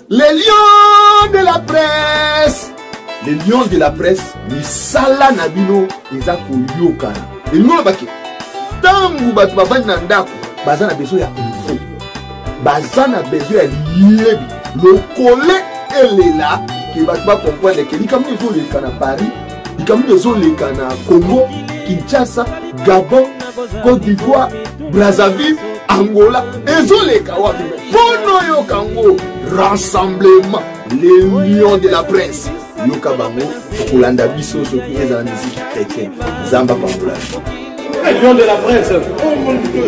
Les lions de la presse, les lions de la presse, misala na bino eza koyokana. Elingi oloba ke ntango bato bavandi na ndako baza na besoin ya info, baza na besoin ya liyebi lokole elela ke bato bacomprendre ke likambo ezoleka na Paris, likambo ezoleka na Congo Kinshasa, Gabon, Côte d'Ivoire, Brazzaville, Angola, ezoleka wapi? Mpo noyoka yango rassemblement les lions de la presse, yoka bango, okolanda biso soki ezala musique chrétien. Nzambe apambola. Lion de la presse,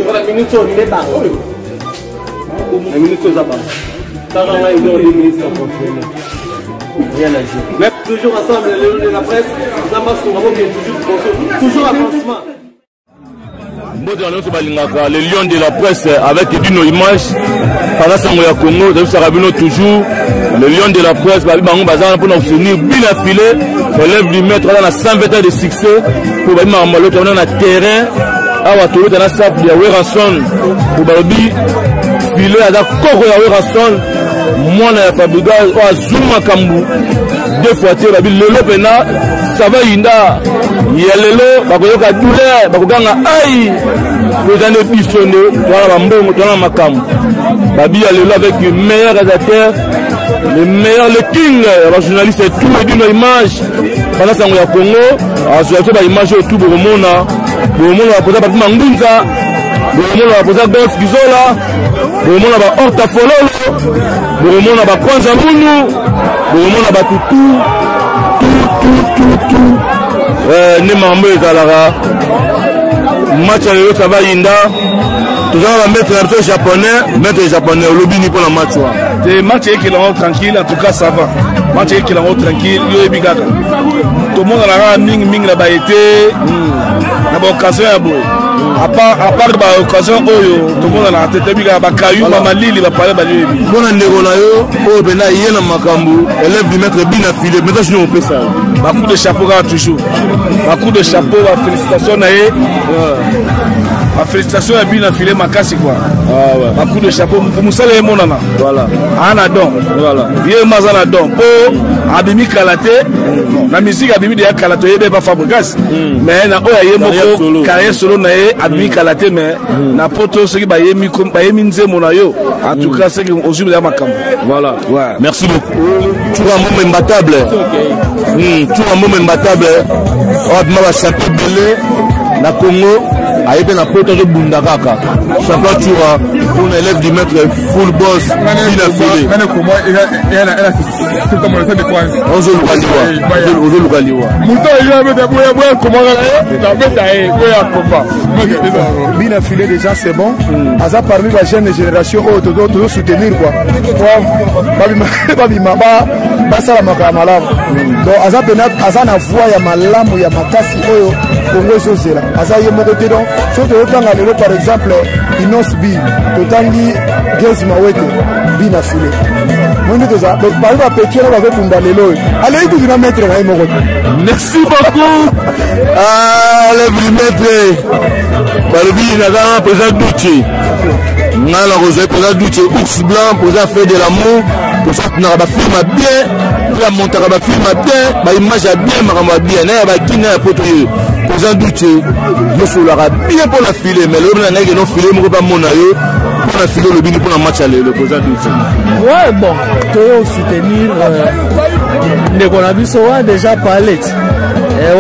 voilà, minute oyo nde bango na minute oyo eza bango tala ngai eza 2 minutes na contrôle, rien à dire, mais toujours ensemble, les lions de la presse. Nzambe asunga, bokende toujours liboso, toujours avancement. Mbote na nyonso balingaka le lion de la presse avec Dino Image paza sango ya Congo. Toyebisaka bino toujours le lion de la presse, babi bango baza wana mpona kosoutenir bina filet, relève du maître aza na 120 ans de succès mpo babi makambo aloti wana na terrain. Awa tolota na safu ya Werrason mpo balobi filet aza koko ya Werrason, mwana ya Fabregas oyo azwi makambo deux fois te. Babi lelo mpena sava yinda ya lelo, bakoyoka douleur, bakoganga ai toza nde biso nde toza na bambongo, toza na makambo. Babi ya lelo avec le meilleur réalisateur, le meilleur, le king ya bajournaliste, tout Edino Image bana sango ya Congo azwa biso baimage oyo tu bokomona. Bokomona bapoza bato Mangunza, bokomona bapoza Golf Gizola, bokomona ba Horta Fololo, bokomona bakwanza munu, bokomona bato tu tu tu tu tu. Nde makambo ezalaka. Match ya lelo ça va yinda. Toza na bamaître na biso japonais. Maître japonais, olobi nini mpona match wana? Te, match ekela yango tranquille, en tout cas ça va. Match ekela yango tranquille. Yo oyebi kaka tomonana kaka mingimingi na baete na baoccasion ya boye. À part baoccasion oyo tomonanaka te, toyebi kaka bakayu, bamalili, bapale balioyebi. Mpona ndeko na yo oyo mpena ye na makambo, élève du maître Bina File, message nini opesa yo? Bacoup de chapeau kaka, toujours bacoup de chapeau, bafélicitation na ye, bafélicitation ya Bina File makasi quoi. Bacoup de chapeau, mosala emonana. Aa na don. Ye ma aza na don mpo abimi kala te na musique, abimi deya kala, toyebi ba Fabregas, mais na oyo aye moko carrière solo na ye, abimi kala te, mais na poto soki bayemi bayemi nzembo na yo, en tout cas soki ozwi ya makambo. Voilà. Ouais. Merci beaucoup. Tour mbombo imbattable. Tour mbombo imbattable. Oyo abima bachampion ebele na Congo, aye mpe na poto, azobunda kaka. Champion Tura mpona élève du maître full boss Bina File. Ozoluka liwa, ozoluka liwa. Moto oyo abeta boya boya komaka nabeta ye boya komba. Bina Filet déjà c'est bon, aza parmi ba jeune génération oyo tozo soutenir quoi, babima babima basala makambo ya malamu. Donc aza pena aza na voix ya malamu ya makasi oyo Kongo ezozela, aza ye moko te. Donc soki tozotanga lelo par exemple Innoss'B, totangi Gaz Mawete, Bina Filet, moi nde toza parmi bapetits wana bazobunda lelo oyo, alei kutu na maître na ye moko te. Merci beaucoup. Ah, le maître balobi naza na président Duce, ngai nakozwa président Duce ours blanc, président fait de l'amour, président atunaka bafilme ya bien, mpe amontaka bafilme ya bien, baimage ya bien, makambo ya bien na ya bakini na ya poto. Ye président Duce yosolaka bien mpo na file, mais lobi na ngai keno file moko bamona yo mpo na file. Olobi nini mpo na match ya lelo, président Duce? Ouais, bon, toyo soutenir ndeko na biso wana déjà parle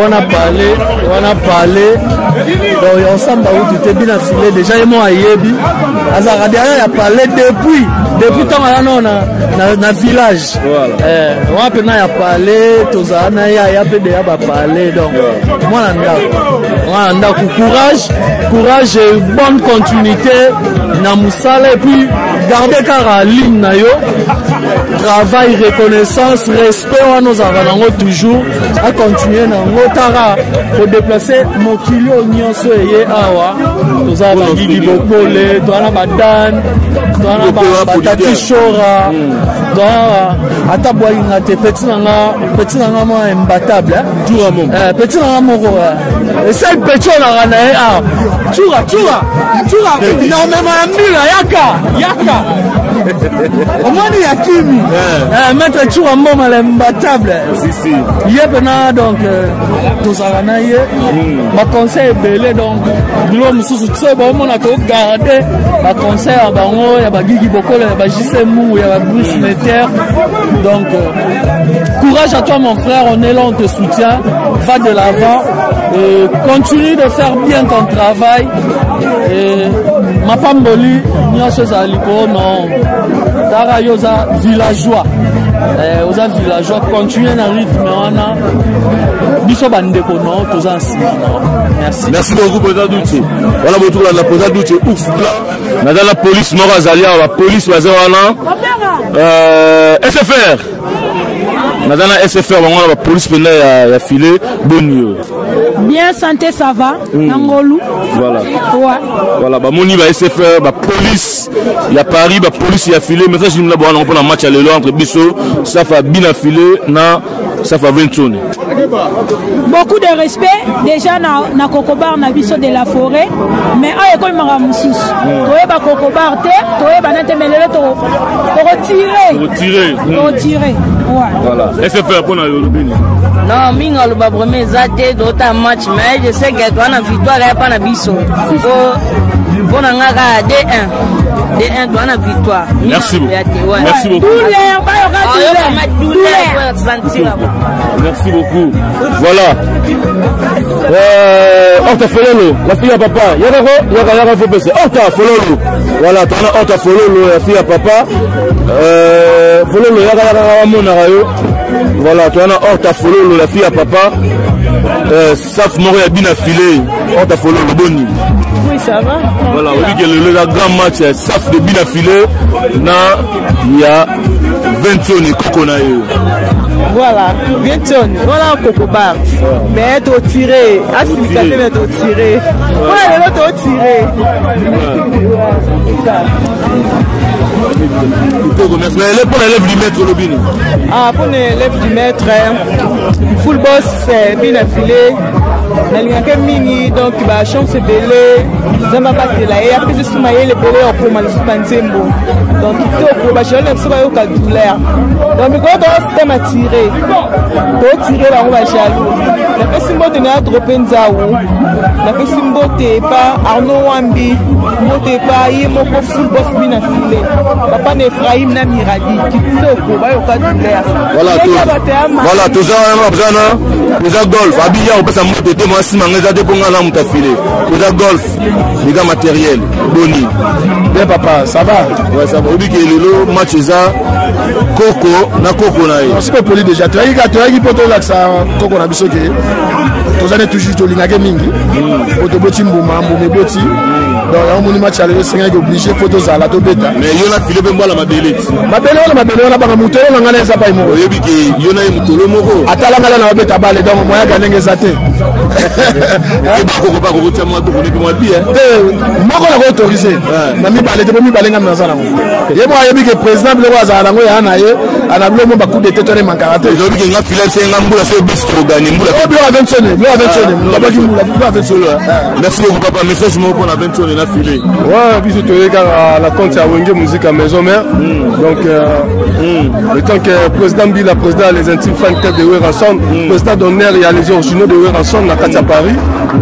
wana parle wana parle. Donc ensemble bauti te Bina File déjà ye mo ayebi, azalaka derrière ya parle depuis ntango aza nao na village wana mpena ya parle, tozala na ye, aya mpe deya baparle. Donc mwana ndako, mwana ndako, courage, courage et bonne continuité na mosala, et puis garde kaka ligne na yo, travail, reconnaissance, respect wana ozalaka nango toujours, acontinue nango kaka kodéplacer mokili oyo nyonso eye awa. Toza na bagigi bokole, toza na badan, toza na batati shora, toza ata bwalinga te. Petit nanga, petit nanga mwa imbattable, petit nanga moko esali, petit oyo naka na ye awa. Tura tura tura, naomema ya mbila, yaka yaka. Omoni ya kimi. Eh, maître Chura Mboma l'imbattable. Si si. Ye pena donc euh, tozalaka na ye. Hmm. Ba conseil ebele donc bilo mosusu soki baomona to garder ba conseil ya bango ya ba Gigi Bokolo ya ba JC Mungu ya ba Bruce hmm. Meter. Donc euh, courage à toi mon frère, on est là, on te soutient. Va de l'avant et continue de faire bien ton travail. Et mapamboli nyonso ezala likolo non tara yo oza villageois eh, oza villageois continue na rythme wana biso bandeko no toza nsima no merci merci beaucoup président duce wana botu kolanda président duce ouf naza na police moko azali awa bapolice baza wana euh, sfr naza na sfr bango wana bapolice mpenza ya, ya filet boni yo Bien santé ça va mm. na ngolu. Voilà. Ouais. Voilà, ba moni ba SFR, ba police ya Paris, ba police ya filet, message ni la bona pona match ya lelo entre biso, safa bina filet na safa Ventone. Beaucoup de respect déjà na na Kokobar na biso de la forêt, mais ayo ekomi makambo mosusu. Hmm. Toyeba Kokobar te, toyeba na te mais lelo to retirer. Retirer. Hmm. Retirer. Ouais. Voilà. SFR pona yo lobini. Non, mingi aloba vraiment eza te tota match mais je sais que toa na victoire ya pa na biso po mpo na nga kaka 2-1 2-1 toa na victoire. Merci beaucoup. Merci beaucoup. Douleur, bayoka douleur. Douleur. Merci beaucoup. Voilà. Euh, Horta Fololo, la fille à papa. Yaka yaka yaka faut passer. Horta Fololo. Voilà, toza Horta Fololo, la fille à papa. Euh, Fololo yaka yaka yaka mona yo. Voilà, toza Horta Fololo, la fille à papa. Euh, saf moko ya bina filet. Horta Fololo boni. Oui, ça va. Voilà, on dit que le, le grand match saf de bina filet na ya Ventoni koko na yo. Voilà, Ventoni, voilà koko bar. Mais to tiré, asilika te mais to tiré. Voilà lelo to tiré. Kitoko, merci. Mais pour l'élève du maître Lobini. Ah, pour l'élève du maître, full boss, bien affilé. nalingaka mingi donc bachance ebele nzambe abatela ye apesi su mayele ebele ya kokoma lisusu banzembo donc kitoko bajaloux na biso bayoka douleur donc mikolo toositema tire totire bango bajaloux napesi mbote na ya drope nzau napesi mbote epa arnaud wambi mbote epa ye moko full boss bina file papa na ephraim na miradi kitoko bayoka douleur voilà toza wana toza golf abiya kopesa mbote te mwasi manga eza te mpo ngai na moto afile toza golf dega matériel boni bien papa ça va ouais, ça va oyebi ke lelo match eza koko na koko na ye siko poli déjà toyaki ka toyaki mpo tolakisa koko na biso ke toza ne toujours tolingaki mingi mpo toboti mbuma mbuma eboti donc yango moni match ya lelo esengaki oblige mpo tozala tobeta mais yo na file mpe mbwala mabele ti mabele wana mabele wana banga motolo na ngai na eza pai moko oyebi ke yo na ye motolo moko atala ngai na babeta bale donc moyaka ndenge eza te bakoko bakokotia mwa boko nepi mwa bie te moko nako autorise na mibale te po mibale ngai naza nango ye moko ayebi ke président biloko azala nango ya na ye ana biloko mo bacoup de tete wana emankaka te oyebi ke nga fila se nga mbula so ebisi tokoganye mbula biloko ya 27 biloko ya 27 babaki mbula biloko ya 27 merci beaucoup papa message moko mpona 27 na file ouais biso toye kaka na compte ya wenge musique ya maison mère mm. donc euh, mm. le temps que président mbila président les intimes fan club de Werrason mm. président d'honneur ya les originaux de Werrason na kati ya Paris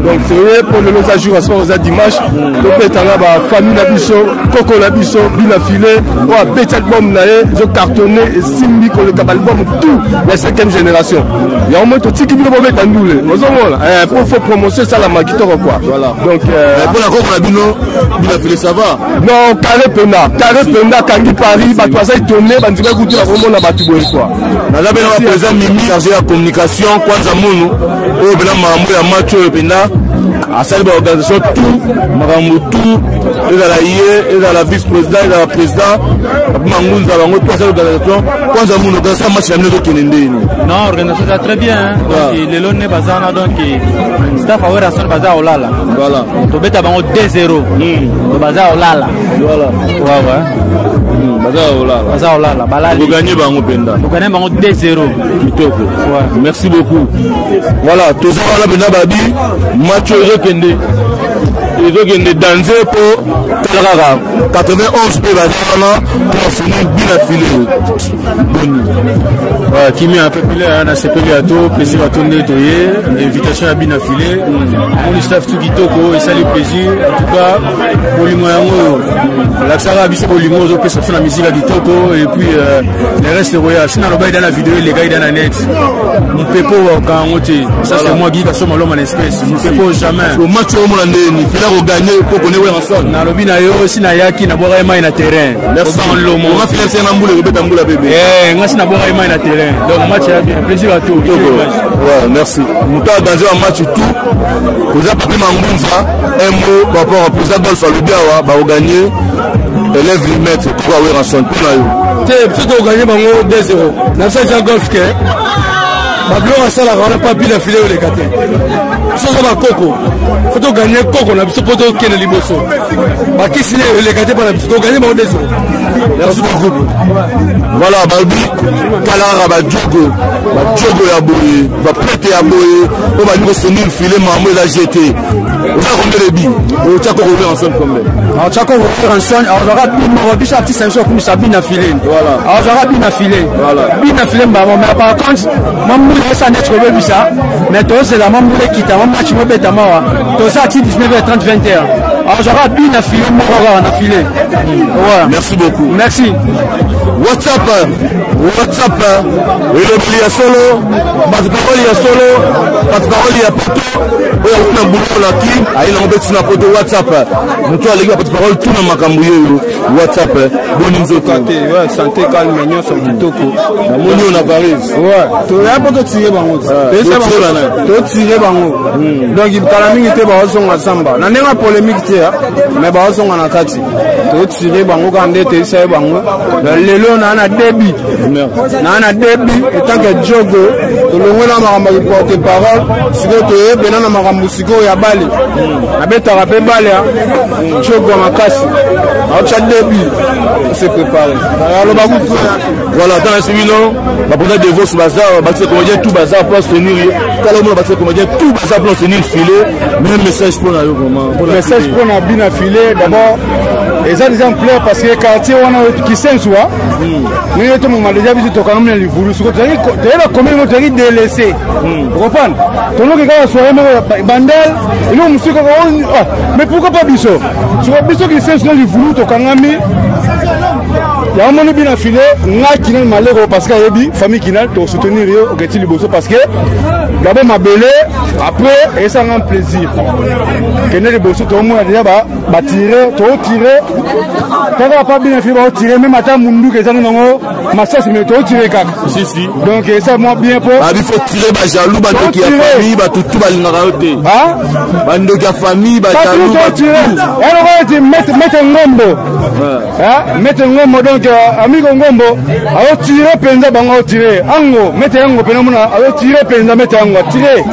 donc toye mpo lelo eza jour ya sport eza dimanche tobetanga bafamille na biso koko na biso bina file oyo abeti album na ye ezocartonne esimbi koleka baalbum tout ya 5e génération yango moi totiki bino bobeta ndule ozomona po faut promotion esalama kitoko quoi donc mpona koko na bino bina file ça va non carré penda carré penda akangi paris bato baza étonné bandimaki kutu na komona bato boye quoi naza mpe na baprésident mimi chargé ya communication kwanza munu oyo mpena makambo ya match oyo mpenza asali baorganisation tout makambo tout ezala ye ezala vice président ezala président bape mangunza bango tout asali organisation kwanza munu organisation ya match na bino ezokende ndeni non organisation eza très bien donc lelo nde baza wana donc staff ya werrason baza kolala voilà tobeta bango 2 0 donc baza kolala voilà ouais ouais baza kolala baza kolala balali oganye bango mpenza oganye bango 2 0 kitoko ouais. merci beaucoup voilà toza wana mpenza babi match oyo ezokende Ezokende danger mpo tala kaka 91 mpe baza wana mpo afini bina file boni. Kimia pepele nasepeli ya to plaisir ato nde toye invitation ya bina file omoni staff tu kitoko esali plaisir. En tout cas bolingo yango oyo olakisaka biso, bolingo ozopesa biso na misika ya kitoko, et puis le reste ekoya. Si naloba eda na video eleka eda na net, mopepo okanga yango te. Ça c'est moi Guy Kasoma Loma na espèce mopepo jamais. Match oyo omona ndeni fila koganye po kone Werrason? Nalobi na yo, si nayaki nabwaka ye mai na terrain. Lomo na mbula ekobeta mbula bebe. Nga si nabwaka ye mai na terrain, donc match ya bien, plaisir à tout. Ouais, merci. Moto a danger ya match tout koza Papi Mangunza. Un mot par rapport à président Golf, alobi awa bakoganye élève limètre pour Werrason, mpo na yo? Te, biso tokoganye bango 2-0 na biso eza Golf ke babiloko asalaka wana pa bila file oleka te. Biso oza bakoko, fo toganye koko na biso mpo tokende liboso. Bakisi ne eleka te mpo na biso, toganye bango 2-0. Merci beaucoup. Voilà, balobi talaka bajogo, bajogo ya boye, baprete ya boye oyo balingi kosonir file mambo eza gt. Oza combien de bi otya koko Werrason? Combien? Otya koko Werrason azwaka bi moko. Biso artiste na biso akumisa bina file, azwaka bina file, bina file mbamo. Mais par contre mwa mbula esa neti kobebisa, mais tozela mwa mbula ekita, mwa match mobeta mawa toza ti 19h30 20h. Azwaka bina file moko kaka na file. Voilà. Merci beaucoup. Merci. WhatsApp, WhatsApp, elobeli ya solo, bato parole ya solo, bato parole ya poto oyo auti na bulo na ki aye nango mpe ntina poto. WhatsApp, moto aleki bato parole tuna makambo yeyo. WhatsApp, boni nzoto? Santé calme, nyonso kitoko. Namoni oyo na Paris. Toya mpo totire bango, totire bango. Donc kala mingi te baozonga zamba na ndenge ya polémique te, mais baozonga na kati. Totire bango kaka nde toyebisa ye bango lelo naa na debi, naa na debi etanke jogo. Tolongola makambo ya porte parole, sikoyo toyebena na makambo sikoyo ya bale. Nabetaka mpe bale ya jogo ya makasi, aotya debi, se prépare, aloba kutu. Voilà, dans la bino baponda devos baza batise comédien tout baza pour tenir ye. Tala omona batise comédien tout baza pour tenir filet. Même message mpo na yo vraiment? Message mpo na bina filet, d'abord eza déjà plaire parce que quartier wana Kisenswa ndenge tomoma déjà biso tokangami na livulu. Siko toyeba commune moko tozalaki délaissé, comprendre? Tonoki kaka soirée moko bandel eloko mosusu kaka, mais pourquoi pas biso? Siko biso Kisensu na livulu tokangami yango. Moni bina file nga Kinal Maleko, parce que ayebi famille Kinal, tosoutenir ye oketi liboso, parce que d'abord mabele, après esanga plaisir kende liboso. Toomona déjà batire, tootire kaka pa bina file, baotire même ata munduka eza nango masasi, mais tootire kaka. Donc eza mwa bien po babi faut tire bajaloux, bandoki ya famille, bato tu balingaka yo te, bandoki ya famille, bajaloux. Totire eloko eti maître Ngombo, maître Ngombo, donc amigo Ngombo aotire mpenza bango, aotire ango maître yango mpena mona aotire mpenza maître yango atire,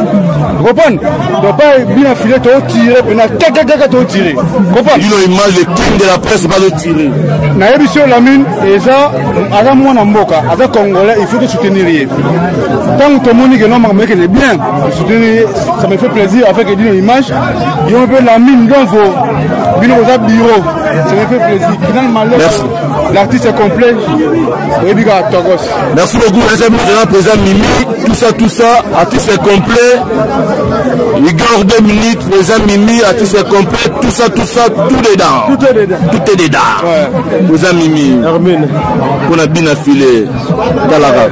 comprendre? Donc pa bina file tootire mpena kakakaka, tootire, comprendre? Bino image, le king de la presse, bazotire. Nayebi so Lamine eza aza mwana mboka, aza congolais, il faut tosoutenir ye. Ntango tomoni ke no makambo ekende bien, soutenir ye, ça me fait plaisir avec Edino Image yo mpe Lamine Donvo, bino boza bureau, ça me fait plaisir. Kinal Malek, l'artiste est complet, oyebi kaka togos. Merci beaucoup. Président Mimi, tout ça, tout ça, artiste complet. Igor 2 minutes, président Mimi, artiste complet, tout ça, tout ça, tout dedans. Tout est dedans. Tout est dedans. Ouais. Président Mimi. Hermine. Pour la bina filet. Talaka.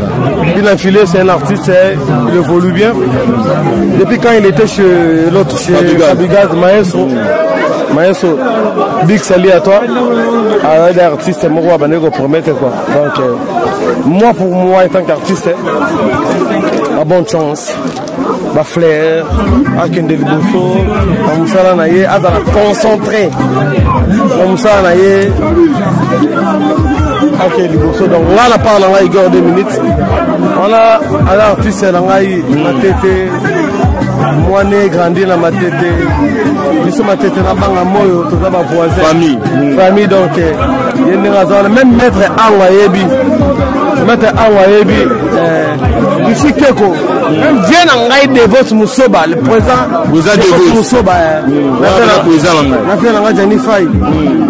Bina filet, c'est un artiste, il évolue bien. Depuis quand il était chez l'autre, chez Fabigaz, Maestro. Maestro, big salut à toi. Un artiste, moi, je promettre quoi. Donc, moi, pour moi, en tant qu'artiste, la bonne chance, bafleur akende liboso na mosala na ye, azala concentré na mosala na ye, akende liboso. Donc nga na part na ngai, Igor 2 minutes wana, aza artiste na ngai Matete, mwana grandi na Matete, biso Matete na banga moyo, toza bavoisin, famille, famille. Donc ye ndenge aza wana, même maître ango ayebi, maître ango ayebi. Richie Keko. Même vieux na ngai Devos Musoba, le président. Président Devos. Musoba. Wana président na ngai. Na vieux na ngai Gianni Fay.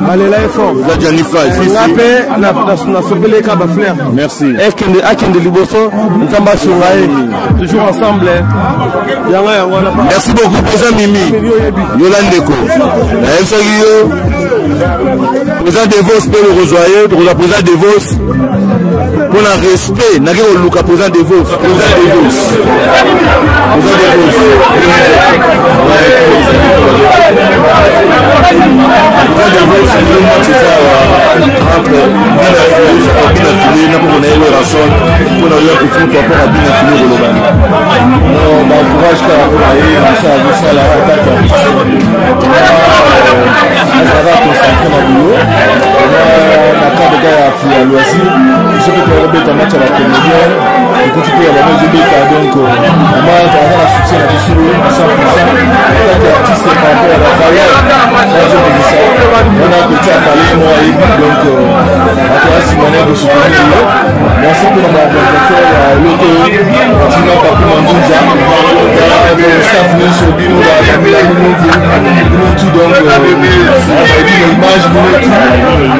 Balela ye fort. Président Gianni Fay. Si si. Nga pe na na sopele ka ba fleurs. Merci. Ekende akende liboso Nzambe asunga ye. Toujours ensemble. Yango yango wana. Merci beaucoup président Mimi. Yola ndeko. Nayebisaki yo président Devos mpe bokozwa ye tokozwa président Devos mpo na respect nake koluka président Devos président Devos président Devos président Devos lelo match eza awa entre bina file safa bina file na koko na ye Werrason mpo na yo petit moto aport abina file kolobani non baencourage kaka mpo na ye mosala azosala atake azalaka concentré na boulot na cadre kaka ya loisir biso mpe toyakobeta match ya bacomédien ekoti mpe ya bango ezobeta donc mama aza na soutien na biso à 100 atake artiste par rapport ya bavaleur azobimisa wana petit akale moko ayebi donc bato ya nsima na ye kosoutenir ye merci mpona baorganisateur ya eloko batina papi mandunza staff nyonso bino bamila bino bino tout donc bayebi na image bino tout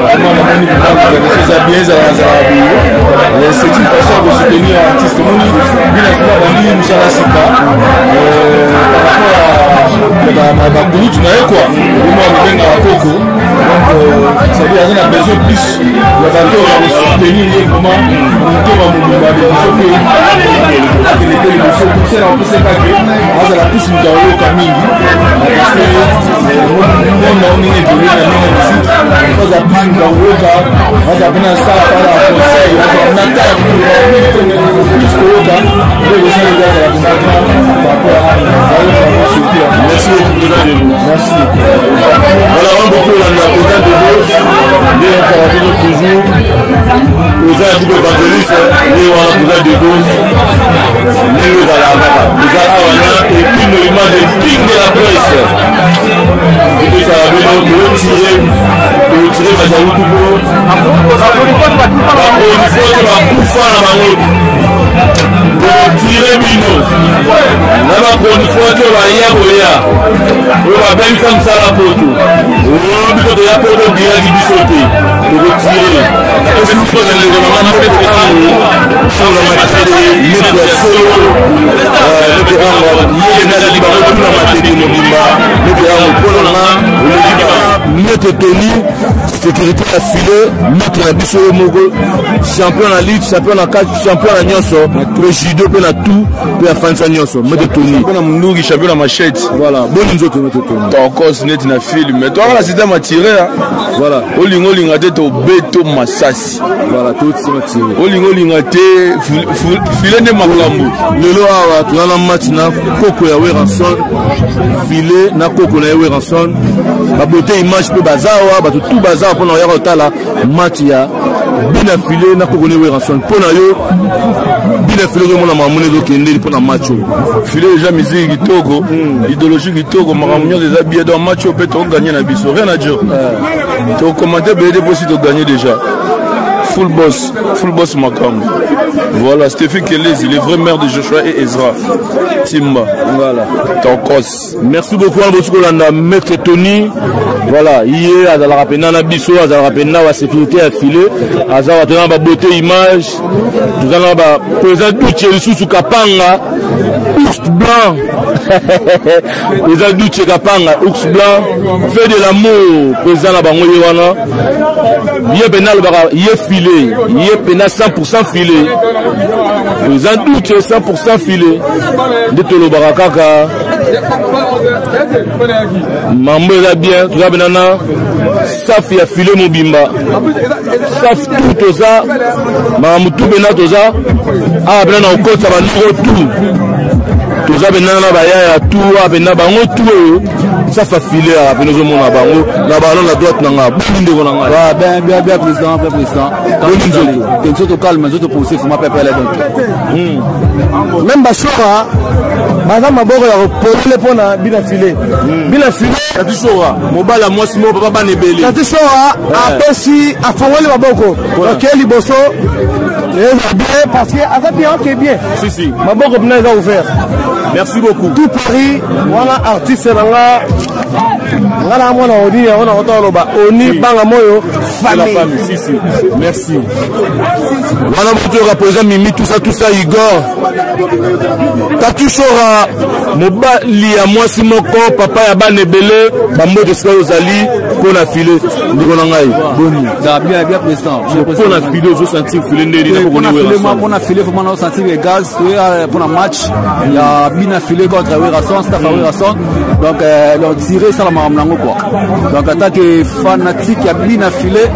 vraiment namoni vraiment organisation eza bien ezala ezala boye c'est une façon ya kosoutenir artiste omoni bino afina bandi mosala sika par rapport ya bakulutu na ye kua omo amibengaka koko donc c'est-à-dire aza na besoin plus ya bato oyo bakosoutenir ye vraiment na motema mobimba liboso mpe akende mpe liboso conseil na kopesa kake azala plus moto akoyoka mingi parce que monde na ndenge evolue na ndenge ya musique azala plus moto akoyoka azala mpe na safa na conseil azala na ta plus koyoka nde ekosala ete azala mpenza grand par rapport à surtout. Merci beaucoup, président Debo. Merci. Voilà, on beaucoup la président Debo. Nde ezalaka bino toujours oza ya bibo évangéliste nde wana président Debo ndenge ezalaka kaka eza awa na epuis monument de king de la presse epesaka bino tootire tootire bajalutu po bakonifoti bakufa na bango totire bino na bakonifoti oyo baya koya oyo babengisa mosala poto oyo biso toya poto diraki biso te tokotire napesi mpoza ndeko na nga mpe ango ango matete metre ya solo metre ango ye nazali bango tuna matete mobimba metre ango mpo na nga oleki ba metre tony sécurité ya filet maître na biso ye moko champion na ligue champion na catch champion na nyonso mpe judo mpe na tout mpe afandisa nyonso maître tony champion na munduki champion na machette voilà boni nzoto maître tony tokos neti na film toaka na site matire voilà olinga olinga te tobeto masasi voilà totisima tire olinga olinga te file nde makambo lelo awa toza na match na koko ya Werrason file na koko na ye Werrason babote image mpe baza awa bato tu baza awa mpona koyaka kotala match ya bina file na koko na ye Werrason mpo na yo bina file ozomona makambo nde ezokendeli mpo na match oyo file deja musique kitoko idéologie kitoko makambo nyonso eza bien donc match oyo mpe tokoganye na biso rien à dire tokomante ebele te mposi toganye déjà full boss full boss makambo voilà Stéphie Kelezi le vrai maire de Joshua et Ezra Timba voilà tokos merci beaucoup wana bosi kolanda maître Tony voilà ye azalaka mpenza na biso azalaka mpenza wa sécurité ya filet aza bato na babeauté image toza na ba président duce lisusu kapanga ours blanc président duce kapanga ours blanc fait de l'amour président na bango ye wana ye mpenza alobaka ye filet ye mpenza 100 filet président duce 100 filet nde tolobaka kaka mambo eza bien toza mpenza na safi ya file mobimba safi tu toza makambo tu mpenza toza awa mpenza na kokotisa banoko tu toza mpenza na bayaya tu awa mpenza bango tu oyo safa file awa mpenza ozomona bango na balo na droite na nga boni ndeko na ngai bien bien bien président bien président boni nzoto te nzoto calme nzoto posé vraiment pepele donc même bashora. Baza maboko ya kopolele mpo na bina file. Bina file. Tati Shora, mobali ya mwasi moko papa bana ebele. Tati Shora apesi afongoli maboko. Ok liboso eza bien parce que aza bien ok bien. Si si. Maboko mpena eza ouvert. Merci beaucoup. Tout Paris wana artiste na nga nga na mwana oni yango na kota oloba oni banga moyo famille. Si si. Merci. Wana moto yoka président Mimi tout ça tout ça Igor. Tatu Shora mobali ya mwasi moko papa ya bana ebele bambote esika ozali mpo na file ndeko na ngai boni bien bien président mpo na file ozosentir file ndeni mpo na file vraiment nazosentir le gaz toya mpo na match ya bina file contre Werrason staff ya Werrason donc donc tire esala makambo nango quoi donc en tant que fanatique ya bina file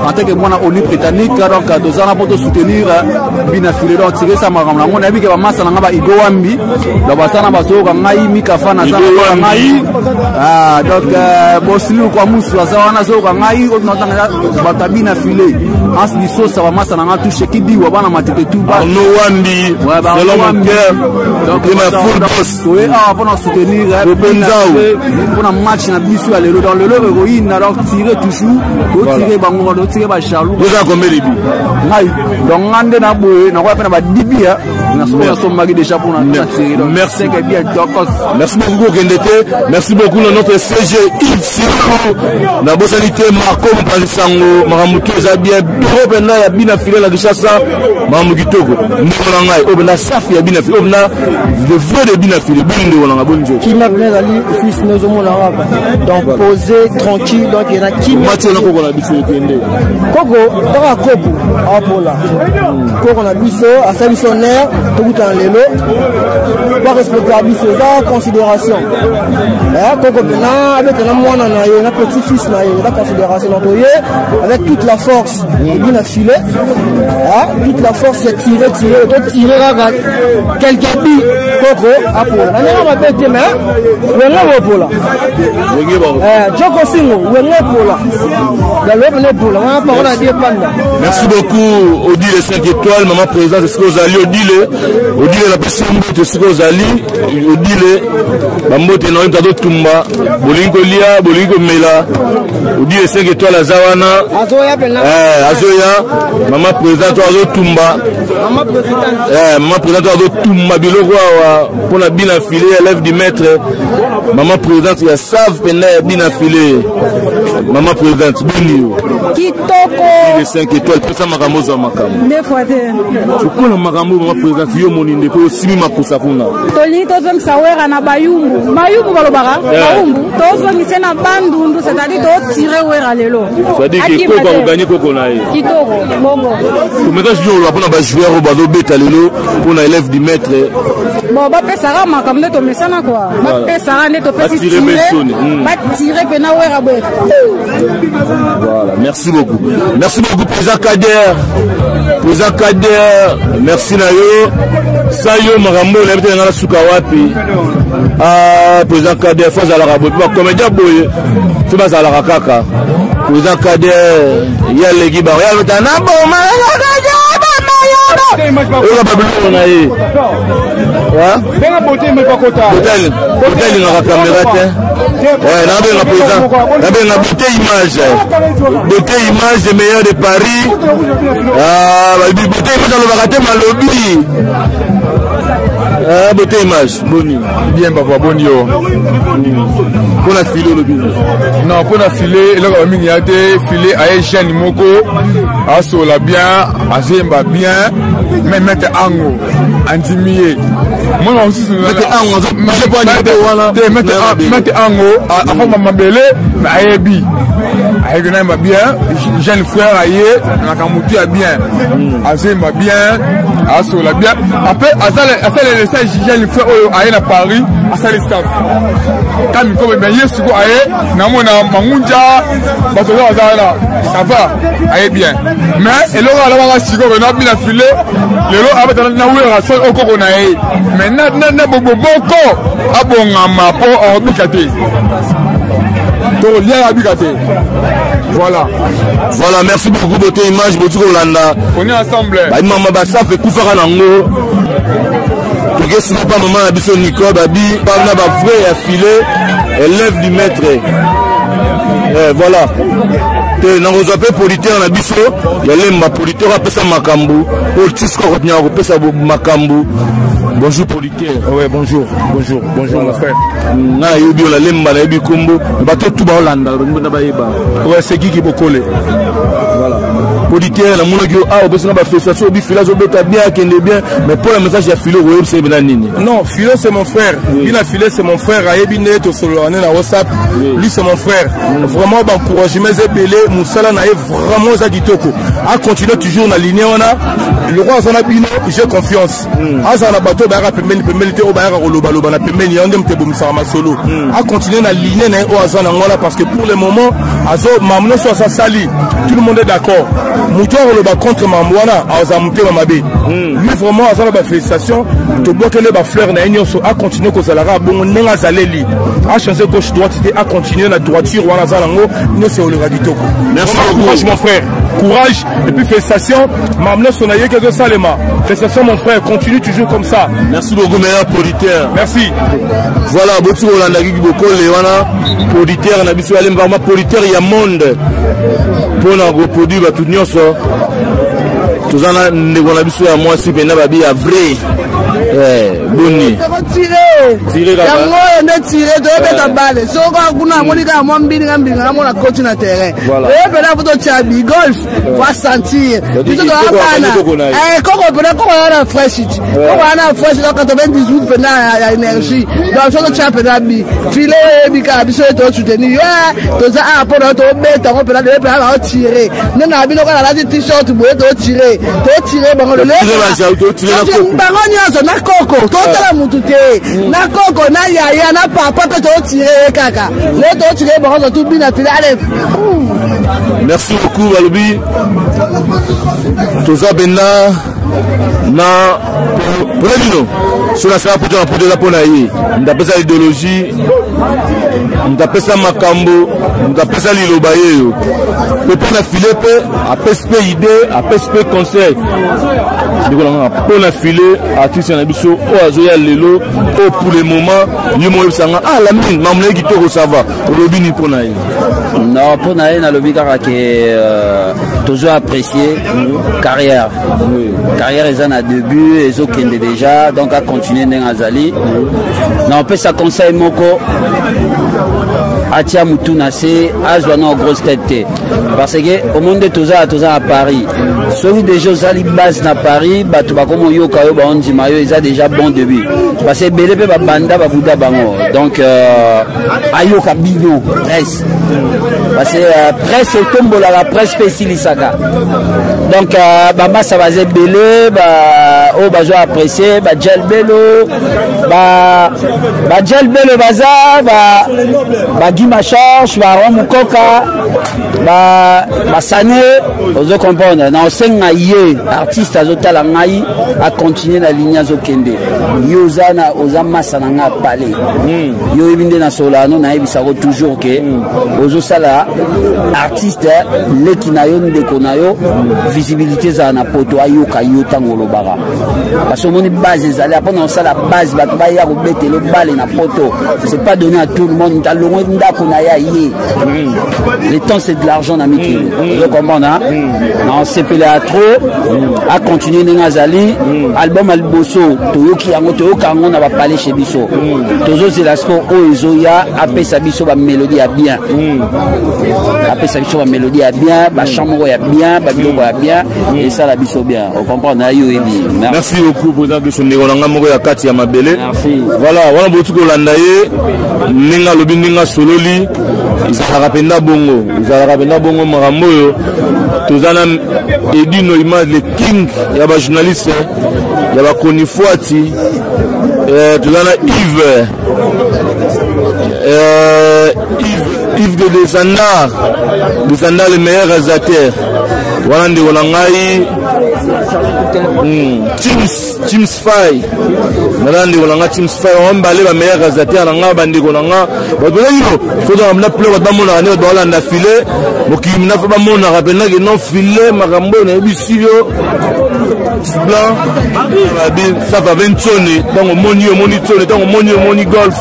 en tant que mwana onu britannique donc toza na mpo tosoutenir bina file donc tire esala makambo nango nayebi ke bamasa na nga ba Igo Wambi donc baza na bazoyoka ngai mikafa naza nayoka ngai donc bosili kwa musu aza wana azoyoka ngai oyo natanga bato ya bina file anse lisosa bamasa na nga tu sheki biwa bana matete tu Arnaud Wambi selon mon cœur ma full boss toye awa mpona soutenir mpona match na biso ya lelo donc lelo ekoyinda donc tire toujours totire bango totire bajaloux oza combien de buts ngai donc nga nde na boye nakoya mpe na badibi nasombaki déjà mpona tire donc merci bien tokos merci beaucoup kokende te merci beaucoup na notre CG Yves Sirou nabosani te Marco mopanzi sango makambo tu eza bien bureau mpenza ya bina file na Kinshasa makambo kitoko ndeko na ngai oyo mpenza safi ya bina file oyo mpenza le vrai de bina file boni ndeko na ngai boni nzoto kimia mpenza ezali fils nozomona kaka donc posé tranquille donc ena kimia match wana koko na biso ekende koko kaka koko apola koko na biso asali biso honneur tokutana lelo barespectaka biso eza considération koko mpena abetela mwana na ye na petit fils na ye eza considération donc oye avec toute la force ebi na filet toute la force ya tire tire totire kaka quelque bi koko apola na ndenge mabe te mais wenge bopola joko singo wenge epola lalo pene epola wana parole ya die panda. Merci beaucoup Odile 5 étoiles, maman présidente, esika ozali Odile, Odile napesi mbote esika ozali Odile, bambote na yo moto azotumba, bolingi kolia, bolingi komela, Odile 5 étoiles aza wana, azoya pena, azoya, maman présidente azotumba, maman présidente azotumba biloko awa mpona bina filet élève du maître, maman présidente ya save pena ya bina filet, maman présidente boni yo kitoko les 5 étoiles pesa makambo ozwa makambo nde fois te okola makambo mama présidente yo omoni nde mpo osimi makusa kuna tolingi tozongisa wera na bayumbu bayumbu balobaka bayumbu tozongisa na bandundu c'est-à-dire totire wera lelo c'est-à-dire ke koko akoganye koko na ye kitoko bongo komeka junior oloba mpona bajoueur oyo bazobeta lelo mpona élève du maître bon bapesaka makambo nde tomesana kua bapesaka nde topesi tire batire mpena wera boye. Voilà, merci beaucoup. Merci beaucoup, Président Kader. Président Kader, merci na yo. Sayo makambo na bete na suka wapi. Ah, Président Kader, faut azalaka boye. Ba comédien boye, faut bazalaka kaka. Président Kader, ya legi ba ya beta na boma. Oyo ba biloko na ye. Benga beauté mais pas kota. Beauté alingaka caméra te. Nabenga président, nabenga beauté image. Beauté image le meilleur de Paris. Ah, balobi beauté image alobaka te malobi. Ah, beauté image, boni. Bien papa, boni yo. Pona filet olobi. Non, pona filet eloko ya mingi ya te, filet aye jeune moko asola bien, azemba bien, mais maître Ango andimi ye. Mwana mosusu maître Ango afamba mabele mais ayebi ayebi nayemba bien, jeune frère aye na motu ya bien, azemba bien, asola bien. Après asalelesa jeune frère oyo aye na Paris, asali staff kami kobe mais ye siko aye namona mangunja bato oyo baza wana ça va aye bien mais eloko alobaka sikoyo na bina file lelo abeta na wera so okoko na ye mais na boboboko abongama mpo akobika te tokolia abika te. Voilà. Voilà, merci beaucoup beauté image boti kolanda. On est ensemble. Ba mama ba safe ekufaka nango. Toke sima pa mama na biso Nicole babi na ba vrai ya filet élève du maître. Eh, voilà. Te nakozwa mpe producteur na biso ya lemba producteur apesa makambo oyo tisco akotinyaka kopesa makambo. Bonjour producteur. Ouais, bonjour, bonjour, bonjour voilà. Mon frère. Nga nayebi yo na lemba nayebi kombo bato tu baolanda na bayeba. Ouais, c'est Guy Bokole. Voilà. Producteur namonaki yo awa opesi nga bafélicitation obi filo azobeta bien akende bien mais mpo na message ya filo okoyebisa ye mpena nini? Non, Philo c'est mon frère. Oui. Bina Philo c'est mon frère. Ayebi nde tosololaka nde na WhatsApp. Oui. Lui c'est mon frère. Vraiment baencouragement eza ebele mosala na ye vraiment eza kitoko. Acontinue toujours na ligne wana. Le roi aza na bino, j'ai confiance. Azala na bato oyo bayaka pembeni pembeni te oyo bayaka kolobaloba na pembeni yango nde moto ebomisaka masolo. Acontinue na ligne na ye oyo aza nango wana parce que pour le moment azo mamu nyonso aza sali tout le monde est d'accord. Moto akoloba contre mamu wana aza motema mabe. Lui vraiment aza na bafélicitation tobwakele bafleur na ye nyonso acontinue kozalaka bongo ndenge azaleli achange gauche droite te acontinue na droiture wana aza nango nyonso eoleka kitoko. Merci beaucoup. Courage mon frère, courage et puis félicitations mamu nyonso na ye ke ezosalema. Félicitations mon frère, continue toujours comme ça. Merci beaucoup meilleur producteur. Merci. Voilà, boti kolanda Kiki Bokole wana producteur na biso alemba vraiment producteur ya monde mpona koproduire bato nyonso. Toza na ndeko na biso ya mwasi mpenza babi ya vrai. Boni tire yango oyo nde tire toyebeta bale soko kuna amoni kaka mwa mbilinga mbilinga namona koti na terrain oyebela po totya bi golf po sentir biso toya bana koko mpena koko ya na fresh it koko ya na fresh donc 98 mpena ya énergie donc biso totya mpena bi file oyebi kaka biso ye tosoutenir yo toza awa mpona tobeta yango mpena lelo mpena baotire nde na bino kaka nalati t-shirt boye totire totire bango bango nyonso na koko totala mutu te na koko na yaya na papa mpe totire ye kaka lelo totire bango nyonso tubina file ale. Merci beaucoup balobi toza mpenza na mpona bino so nasala poto na poto eza mpona ye moto apesa idéologie moto apesa makambo moto apesa liloba yeyo mpe mpo na file mpe apesi mpe idée apesi mpe conseil ndeko na nga mpo na file artiste na biso oyo azoya lelo oyo pour le moment ye mo oyebisa nga ah lamine mamu na ye kitoko ça va olobi nini mpo na ye? Non, mpo na ye nalobi kaka ke tozo apprécier carrière. Carrière eza na début ezokende déjà donc acontinue ndenge azali. Na opesa conseil moko atia mutu na se azwa na grosse tête te parce que omoni nde toza toza na Paris soki déjà ozali base na Paris bato bakoma oyoka yo baondima yo eza déjà bon début parce que ebele mpe babanda babuda bango donc ayoka bino presse parce que presse etombolaka presse mpe esilisaka donc bamasa baza ebele oyo bazwa apprécier bajel belo bajel belo baza bagima charge baron mokoka basane ozo comprendre na osenga ye artiste azotala ngai acontinue na ligne azokende yo oza na oza masa na ngai apale yo oyebi nde nasololaka no nayebisako toujours ke ozosala artiste leki na yo ndeko na yo visibilité ezala na poto ayoka yo ntango olobaka parce que omoni base ezali mpona kosala base bato baya kobetela bale na poto c'est pas donné à tout le monde alongwe ndako na ye aye le temps c'est de l'argent na mikili ozo comprendre na osepela ya trop acontinue ndenge azali album ya liboso toyoki yango toyoka yango na bapale chez biso tozozela siko oyo ezoya apesa biso bamélodie ya bien apesa biso bamélodie ya bien bachant moko ya bien babiloko ya bien esala biso bien ocomprendre na yo oyebi. Merci beaucoup président biso ndeko na nga moko ya kati ya mabele. Voilà wana boti kolanda ye ndenge alobi ndenge asololi ezalaka mpenza bongo ezalaka mpenza bongo makambo oyo toza na Edino Image le king ya bajournaliste ya bakonifuati toza na Yves Yves de Desandar Desandar le meilleur réalisateur wana ndeko na ngai Chims Chims Fay naza ndeko na ngai Chims Fay bango mibale ba meilleur réalisateur na ngai bandeko na ngai bato bazali yo fozaka mna pleur bato bamonaka nde bato baolanda filet mokili mna fo bamonaka mpenza ke non filet makambo oyo nayebisi yo. Blanc babi safa ve ntsone ntango omoni omoni ntsone ntango omoni omoni golf.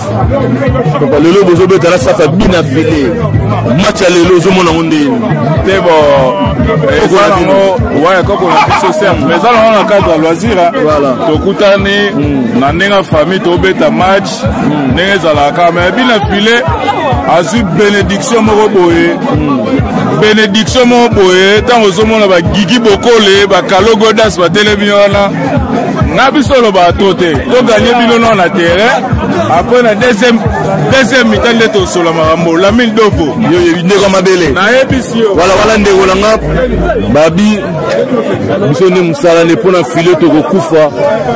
Papa lelo bozobeta na safa bina file match ya lelo ozomona yango ndenge te bo eza nango ouais koko na biso certes mais eza nango na cadre ya loisir tokutani na ndenge ya famille tobeta match ndenge ezalaka mais bina file azwi bénédiction moko boye bénédiction moko boye ntango ozomona bagigi bokole bakalogodas batelemi wana na biso olobaka to te toganye bino nao na terrain après na deuxième deuxième mi-temps nde tosola makambo lamine dovo ndeko ya mabele nayebisi yo wala wala ndeko na nga babi biso nde mosala nde mpo na file tokokufa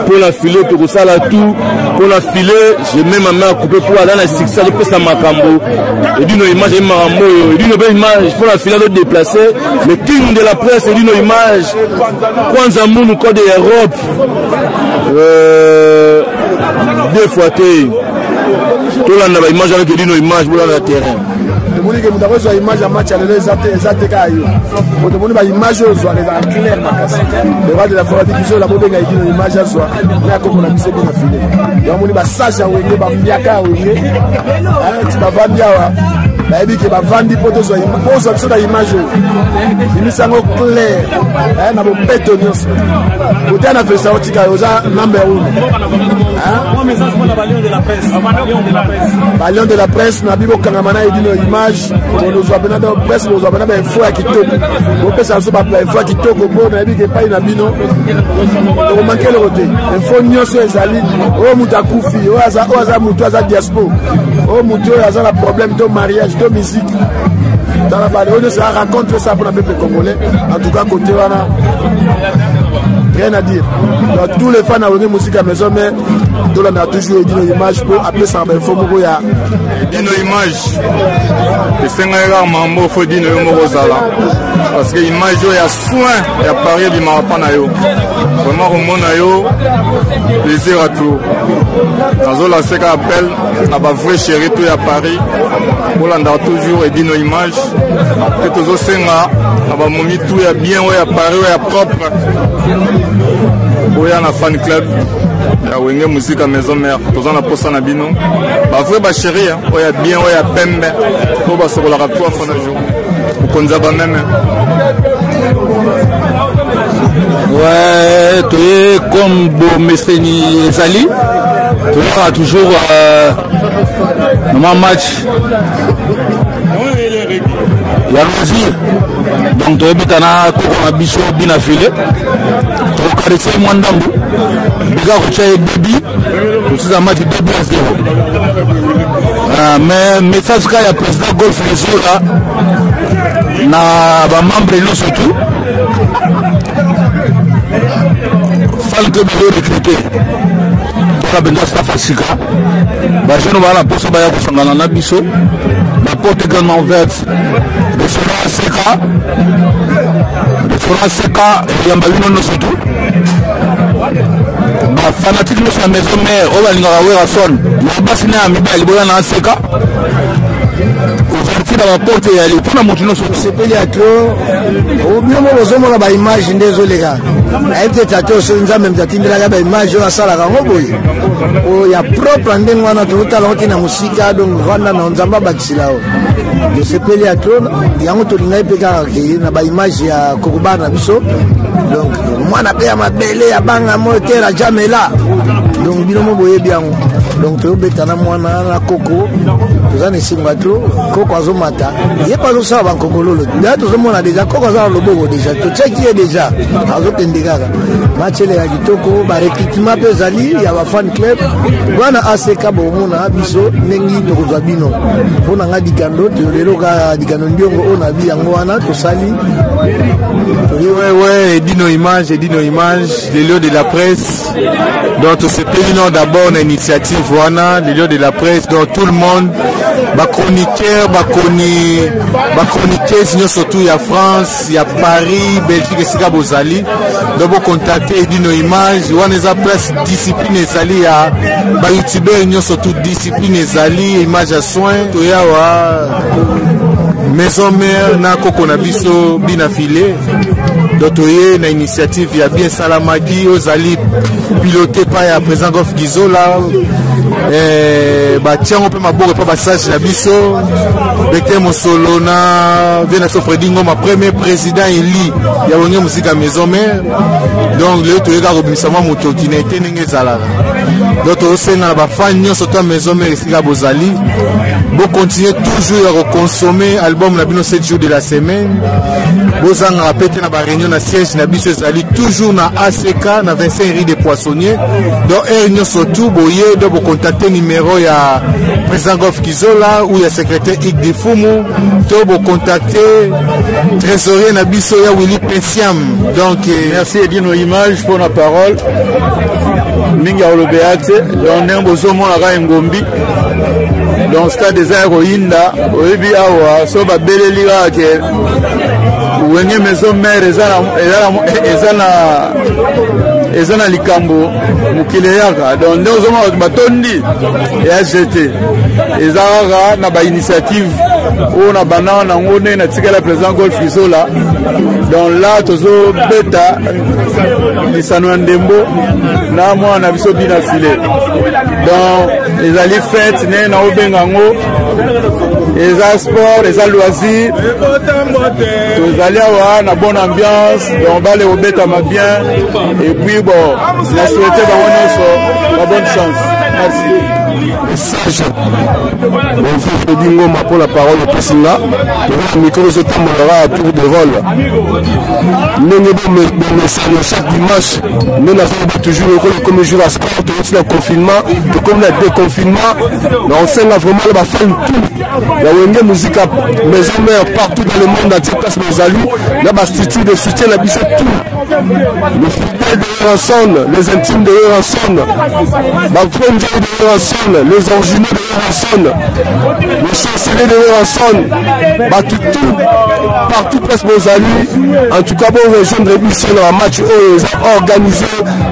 mpo na file tokosala tout mpo na file je mets ma main à couper mpo aza na succès azopesa makambo edino image ayebi makambo oyo edino mpe image mpo na file azodeplace le king de la presse edino image kwanza munu code ya europe euh, deux fois te tolanda baimage avec edino image bolanda terrain tomoni ke moto akozwa image ya match ya lelo eza te eza te kaka yo po tomoni baimage oyo ozwaka ezalaka claire makasi le roi de la forêt biso la bobenga edino image azwa na akokola biso bina file yamoni basage ya wenge bambiaka ya wenge ti bavandi awa bayebi ke bavandi mpo tozwa ozwa biso na image oyo bimisa yango claire na bopeto nyonso kote na fesa otika oza number uno balion de la presse na bi bokangama na edino image bozwa mpena donc presse bozwa mpena bainfo ya kitoko bopesa biso bainfo ya kitoko mpo nayebi ke epai na bino tokomanke eloko te info nyonso ezali oyo moto akufi oyo aza moto aza diaspo oyo moto oyo aza na problème to mariage to musique tala bale oyo nyonso ya rencontre esa mpona peuple congolais en tout cas côté wana rien à dire donc tous les fans ya wenge musique ya maison mais tolandaka toujours edino image mpo apesaka bainfo moko ya dino image esengaki kaka mambo fo dino yo moko ozala parce que image oyo ya soin ya paris ebimaka mpa na yo vraiment komona yo plaisir à tout nazolanse ka appel na bavrai chéri to ya paris bolandaka toujours edino image mpe tozosenga na bamomi tout ya bien oyo ya paris oyo ya propre oya na fan club ya wenge musika maison mère toza na posa na bino bavrai bachéri oyo ya bien oyo ya pembe oyo basokolaka trois fois na jour mokonzi ya bameme Ouais, toye comme bomeseni ezali toyaka toujours euh, na match ya loisir donc toyebeta na koko na biso bina file tokokarese mwa ndambo bika kotya ye debi tosuza match debi ya zero ah, mais message kaka ya président golf lezola na bamembre nyonso tout fan club ezo recrute toka mpenza staff ya sika bajeune baa na mposa baya kosangana na biso baporte grandement ouverte restaurant ya seka restaurant ya seka eyamba bino nyonso tu bafanatike nyonso ya maison mare oyo balingaka werason na basi na ya mibali boya na aseka ouverture ya baporte eyali mpo na moto nyonso tosepeli ya trop bino moko bozomona baimage nde ezoleka nayebi te tata oyo soki nzambe moto atindelaka baimage oyo asalaka yango boye oyo ya propre ndenge wana tozotala yango te na mosika donc vanda na nzambe abakisila yo tosepeli ya trop yango tolingaki mpe kaka ke na baimage ya kokobana na biso donc mwana mpe ya mabele ya banga moyo te la jamela donc bino mo boyebi yango donc toyobeta na mwana na koko toza na esengo ya trop koko azomata ye mpe azosala bankokololo deja tozomona deja koko aza na loboko deja totiaki ye deja azokende kaka match eleka kitoko barecrutement mpe ezali ya bafan club wana aseka bokomona biso ndenge tokozwa bino mpo na ngai dikando lelo kaka dikando ndiongo oyo na bi yango wana tosali Ouais, ouais, Dino Image, Dino Image, le lieu de la presse. Donc, tosepeli non d'abord na initiative wana, le lieu de la presse, donc tout le monde, ba chroniqueurs, ba chroni, ba chroniqueuses nyonso tout ya France, ya Paris, Belgique esika bozali. Donc bo contacter Dino Image, wana eza place discipline ezali ya ba youtubeurs nyonso tout discipline ezali, image ya soin, toyawa maison mère na koko na biso bina filet. Donc toye na initiative ya bien esalamaki oyo ezali pilote epai ya président Golf Gizola. Eh, batia yango mpe maboko epai basage na biso Docteur Mosolo na vie na biso Fredi Ngoma, premier président élu ya Wenge Musica Maison Mère. Donc lelo toye kaka kobimisa mwa motoki na ete ndenge ezalaka. Donc tozosenga na bafani nyonso to ya Maison Mère esika bozali, bocontinue toujours ya kokonsome album na bino 7 jours de la semaine. Bozangaka mpe te na baréunion na siège na biso ezali toujours na ACK na 25 rue des Poissonniers. Donc heure nyonso tout boye, donc bocontacte numéro ya président Golf Kizola ou ya secrétaire Ig Difumu, to bocontacte trésorier na biso ya Willy Pensiam. Donc merci Edino Image pour la parole. Mingi ya kolobela te, donc ndenge bozomonaka engombi, donc stade eza ya koyinda. Oyebi awa so babeleli kaka ke Wenge Maison Mère eza na likambo, mokili eyaka. Donc nde ozomona bato batondi ya gt, eza kaka na bainitiative oyo na banda nango ndenge natikala président Golf Izola. Donc là tozobeta lisano ya ndembo na mwana na biso Bina File. Donc ezali fête ndenge naobenga yango, eza sport, eza loisir. Tozali awa na bonne ambiance, donc bale kobetama bien. Et puis bon, na souhaite bango nyonso ba bonne chance. Merci. Message bonjour Fredi Ngoma pour la parole opesi nga. Toza micro ezotambolaka ya tour de rôle ndenge bomesano chaque dimanche, nde nazoloba toujours lokola ekomi jour ya sport, tokoti na confinement, tokomi na déconfinement. Na osenga vraiment na bafan tout ya Wenge Musica Maison Mère partout dans le monde entier, place bozali na bastructure de soutien na biso tout, les fidèles de Werrason, les intimes de Werrason, bavrai nzoi de Werrason, les originaux de Werrason, les chanceliers de Werrason, bato tout partout place bozali. En tout cas bo rejoindre biso na bamatch oyo eza organisé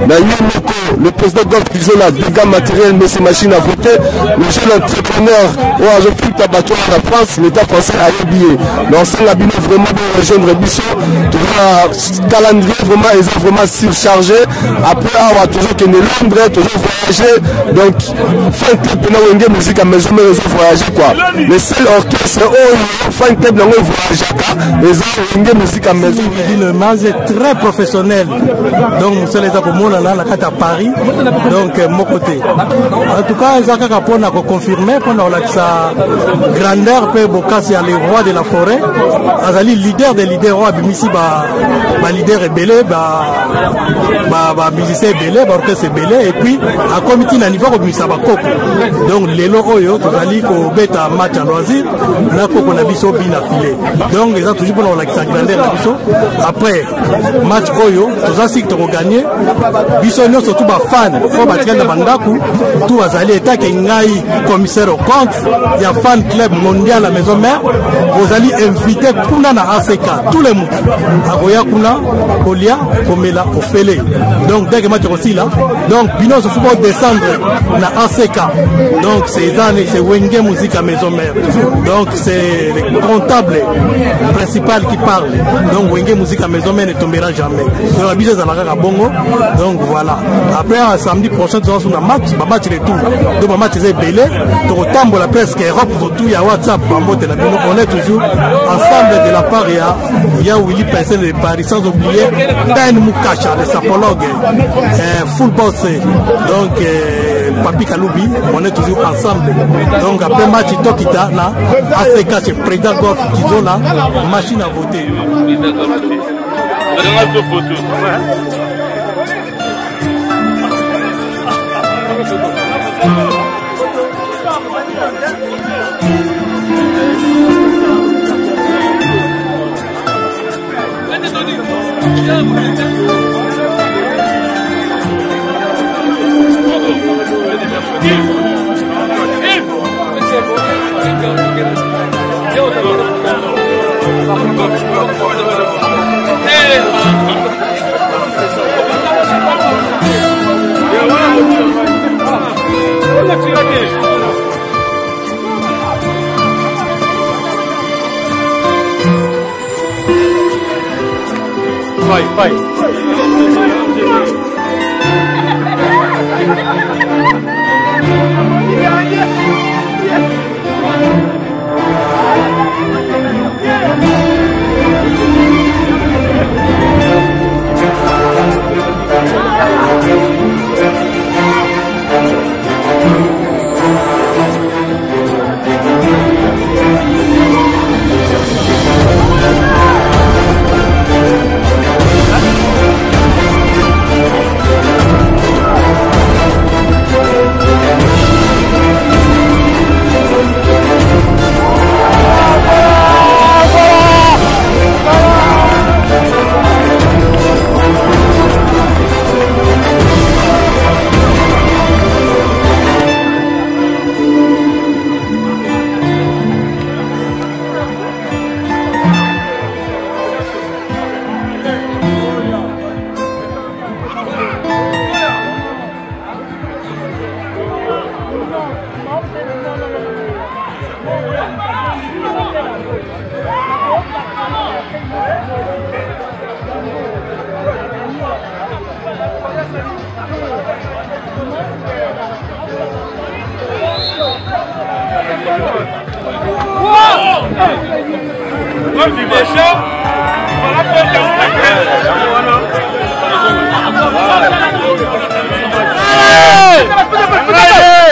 na ye moko le président Golf Kizola, dégâts matériel mais machine à voter, le jeune entrepreneur oyo azofuta bato wana na France, l'état français ayebi ye. Na osenga bino vraiment bo rejoindre biso. Toza calendrier vraiment eza vraiment surchargé. Après awa tozokende Londres, tozo voyager. Donc fan club mpena Wenge Musique Maison Mère ezo voyager quoi. Le seul orchestre oyo fan club nango evoyageaka eza Wenge Musique Maison. Le Maz est très professionnel, donc mosala eza komonana na kati ya Paris. Donc moko te, en tout cas eza kaka mpona koconfirme, mpona kolakisa grandeur mpe bokasi ya le roi de la forêt. Azali leader de leader oyo abimisi baleader ebele, bamusicien ebele, baorchestre ebele, et puis akomi ntina niveau kobimisa bakoko. Donc lelo oyo tozali kobeta match ya loisir na koko na biso Bina File. Donc eza toujours mpona kolakisa grandeur na biso. Après match oyo toza siki tokoganye biso nyonso tu bafan oyo batikali na bandako tu bazali etake. Ngai commissaire au compte ya fan club mondial ya Maison Mère, ozali invité kuna na ACK. Tous les mutu akoya kuna kolia, komela ofele. Donc dès que match ekosila, donc bino nyonso faut descendre na ACK. Donc c'est eza, c'est Wenge Musique à Maison Mère. Donc c'est le comptable principal qui parle. Donc Wenge Musique à Maison Mère ne tombera jamais. Donc biso ezalaka kaka bongo. Donc voilà, après samedi prochain toza na match, bamatch retour. Donc bamatch eza ebele, tokotambola presque Europe tout ya WhatsApp. Bambote na bino, on est toujours ensemble de la part ya Willy Pincel de Paris, sans oublier Ben Mukasha le sapologue, full boss, donc Papi Kaloubi, on est toujours ensemble. Donc après match tokita na ACK chez président Golf Kizola, machine à voter. Bye.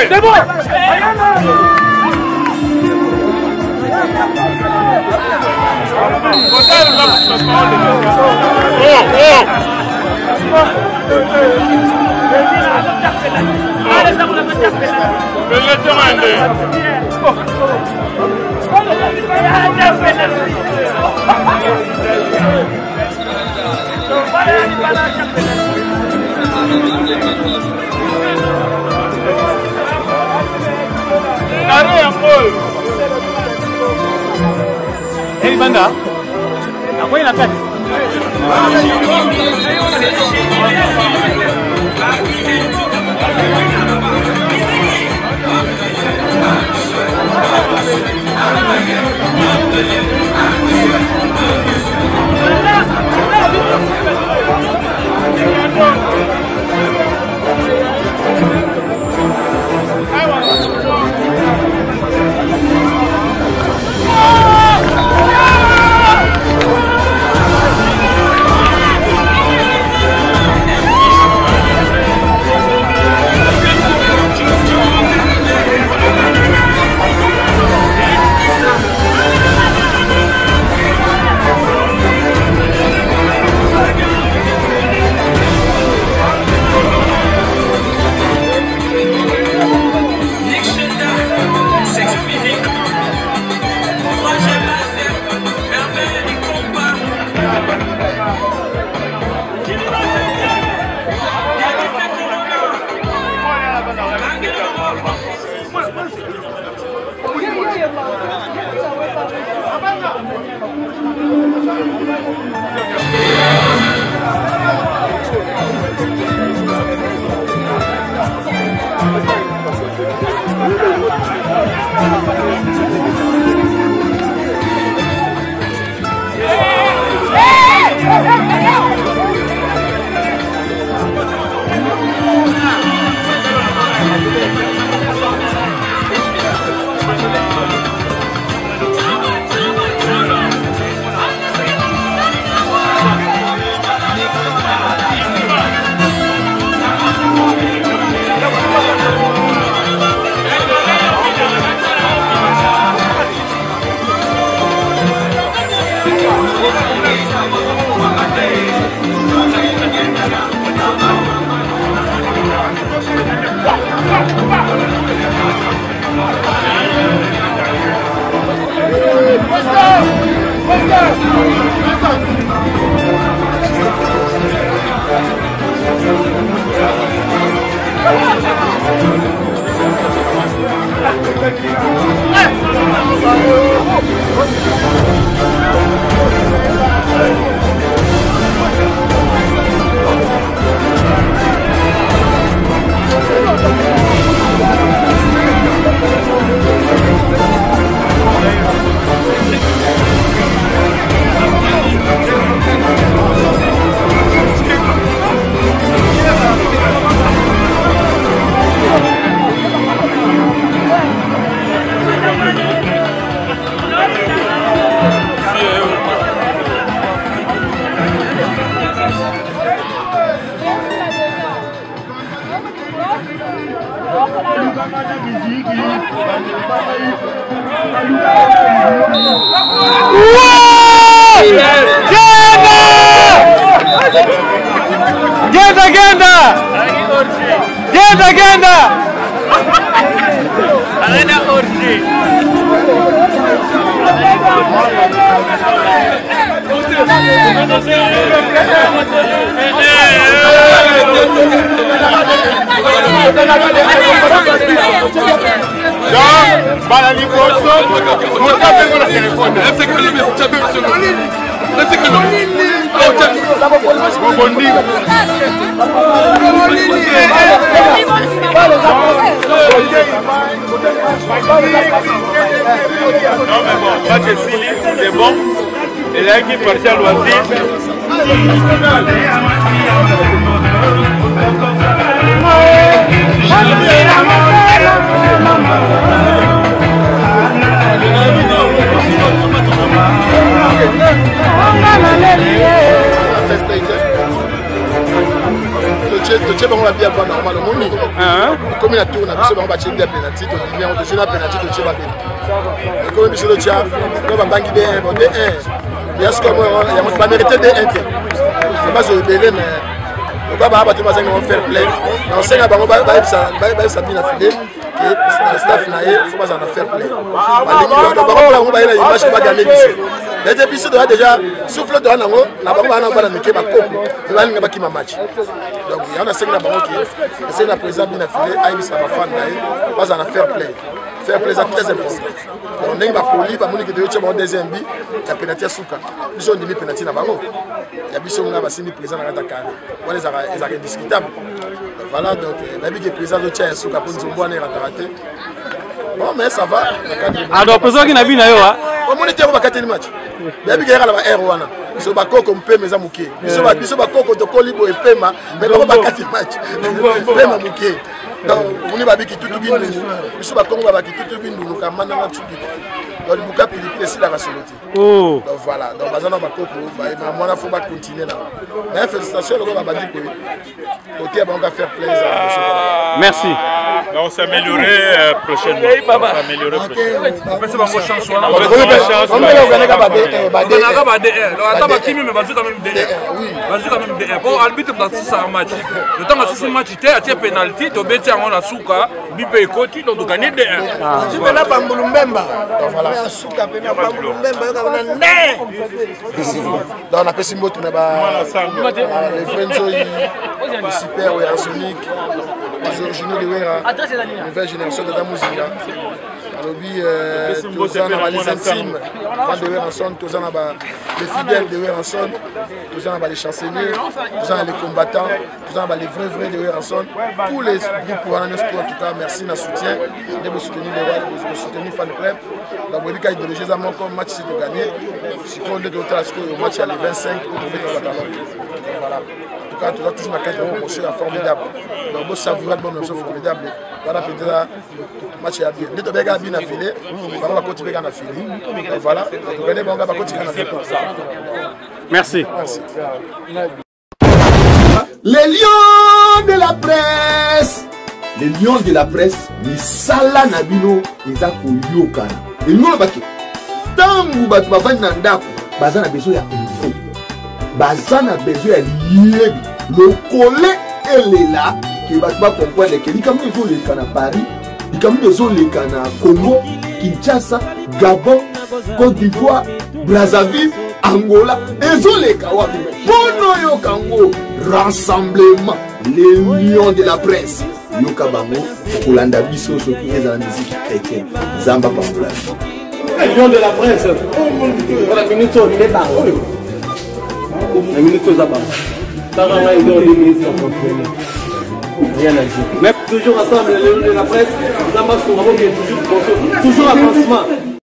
C'est bon. Hey banda, akwai na kati. Genda, genda! Genda, genda! Arena orge. Donc, bala liboso, moto abengo na telefone. Bobondi. Non mais bon, match esili, c'est bon. Ezalaki parti ya loisir. Totie bango babia ba normal, omoni ekomi na tour na biso, bango batie bia penalty, tondimi yango, tozwi na penalty, totie babena, ekomi biso totya no babangi d1, bon d1 ya sikoyo yango bamérite d1 te, bazo ebele, mais lokola baa bato bazangi bango fair play, na osenga bango bayebisa bina file ke staff na ye fo bazala na fair play. Balingi bango mpona bango baye na image bagane biso ete biso toya déjà souffle, toya nango na bango, baa na bana mike, bakoko mpe balinga bakima match. Donc yango nasengi na bango ke esengi na président bina file ayebisa bafan na ye bazala na fair play. Fair play eza très important. Donc ndenge bapoli bamoni ke toyotya bango deuxième bi ya penalty ya suka, biso ondimi penalty na bango ya biso nga basimbi président na kati ya carré wana, ezalaka indiscutable. Voilà, donc nayebi ke président azotya ya suka mpo nzombo wana erataka te. Bon, mais ça va. Ah, donc président ki na bino yo ah. Omoni te yango bakateli match, nayebi ke yaka na ba aire wana, biso bakoko mpema eza moke, biso bakoko tokoli boye pema, mais bango bakati match, pema moke. Donc omoni babiki tutu bindundu, biso bakongo babaki tutu bindundu kamandanga tuki, donc libuka pilipili esilaka solo te. Donc voilà, donc baza na bakoko bayeba mwana, fo bacontinue na mais félicitation lokola babandi koye kote bango ka fair play. Merci. On s'améliorer prochainement. On s'améliorer prochainement. Opesi bango chance wana. Ozalaka ba DR, donc ata bakimi, mais bazwi quand même DR, bazwi quand même DR. Bon, arbitre moto asisaka match, le ntango asisi match te, atie penalty, tobeti yango na suka, bi mpe ekoti, donc toganye DR. Azwi mpena bambulu mbemba ya suka, mpena bambulu mbemba yoka mpena nde. Donc napesi mbote na ba les vrais nzoi, le super Werasonic, les originaux de Wera, nouvelle génération de Damuzinga. Alobi toza na ba les intimes fan de Werrason, toza na ba les fidèles de Werrason, toza na ba les chansonniers, toza na les combattants, toza na ba les vrais vrais de Werrason, tous les groupes wana nyonso. En tout cas, merci na soutien nde bosoutenir le roi, bosoutenir fan club. Donc boyebi ka idéologie eza moko, match si toganye sikoyo nde totala sikoyo match ya le 25 oyo tobetaka batalon. Voilà, en tout cas toza toujours na kati ya promotion ya formidable, donc bosavoure album na biso formidable wana mpenza. Match ya bien nde tobeka bina file, bango bakoti mpe kaka na file. Donc voilà, tokende, bango bakoti kaka na file. Merci. Merci. Les lions de la presse, les lions de la presse, misala na bino eza koyokana. Elingi olobaki ntango bato bavandi na ndako, baza na besoin ya info, baza na besoin ya liyebi lokole elela ke bato bacomprendre ke likambo ezoleka na Paris, likambo ezoleka na Congo Kinshasa, Gabon, Côte d'Ivoire, Brazzaville, Angola, ezoleka wapi mpo noyoka yango. Rassemblement les lions de la presse, yoka bango kolanda biso soki ezala miziki chrétien. Nzambe apambola. Lion de la presse. Voilà, minute oyo nde bango. Na minute oyo eza bango. Tala ngai dans 2 minutes na contrôler. Rien à dire. Mais toujours ensemble, les lions de la presse, Nzambe asunga boke toujours, toujours avancement.